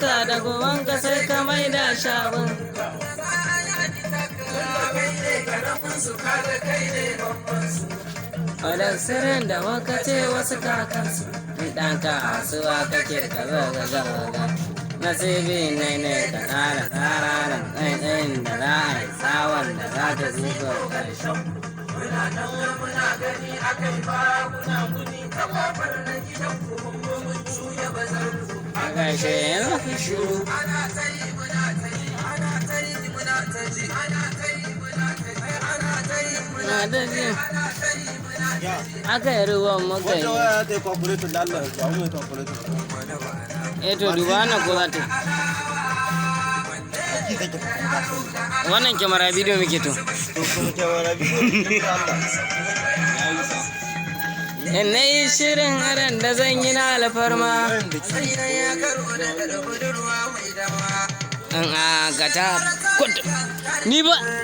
shuka da gobanka sai ka maida shabin. Wadda sirrin da muka ce wasu kakansu, in ɗan kasuwa kake ka zo ga gaba. Nasibi ne ne ka tsara tsara da tsayin da za a yi tsawon da za ta zuba ƙarshe. Muna nan muna gani akai ba kuna guni ta kofar na gidan ku mun juya bazar ku. A ƙarshe yanzu shiru. Ana ta yi muna ta yi, ana ta yi muna ta ji, ana ta yi muna ta ji, ana ta yi muna Na da ji. ana ta yi muna ta ji. Aka yi ruwan muka Wata yi. waya ta yi calculator da Allah ba mu yi calculator. Eh to duba wannan ko za ta. Ki take ta sani. Wannan kyamara bidiyo muke to. To kuma kyamara bidiyo da Allah. In na yi shirin aran da zan yi na alfarma. Wayan da ke Sai na ya karo da ɗan budurwa mai dama. In aka ta.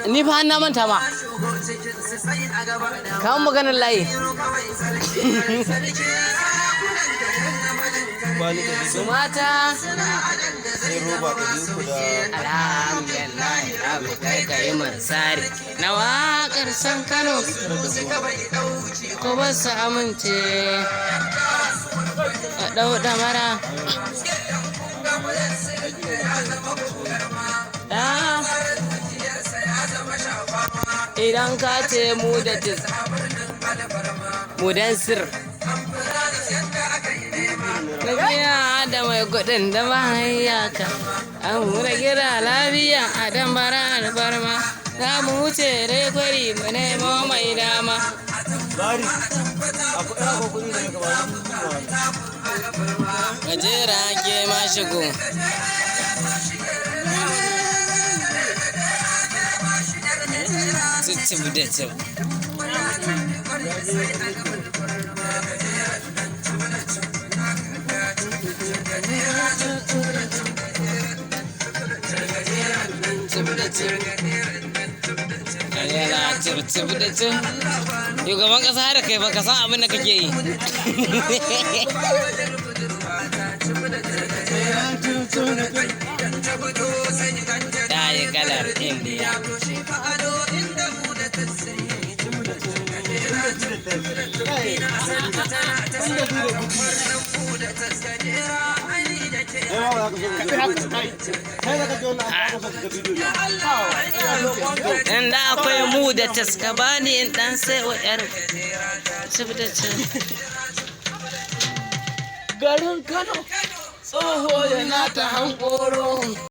Ni ba na manta ma. Shigo cikin su sai a gaba da Kawo maganar layi. kawai sarki sarki sarakunan da yan zamanin bani da Su mata. sai roba 300 da Alhamdulillah abu kai kai marsari. Na waƙar san Kano. suka bai ɗauki. Ko ba su amince. A ɗau ɗamara. Ah. Idan ka ce mu da tis. Mu dan sir. Lafiya da mai kuɗin da mahaiyaka. An hura gida lafiya a dan bara alfarma. Za mu wuce dai kwari mu nemo mai dama. Bari. Akwai akwai kuɗi da ya kamata. Gajera ke ma shigo. Cicip da cip. Cip da cip. Gajera cip cip da cip. Shugaban kasa da kai baka san abin da kake yi. Ta yi kalar Indiya. Kai ma ba za ka so ka ga bidiyo. Kai za ka ji wannan abu ka so ka ga bidiyo. In da akwai mu da taska bani in dan sai wa yar cip da cip. Garin Kano tsoho yana ta hankoro.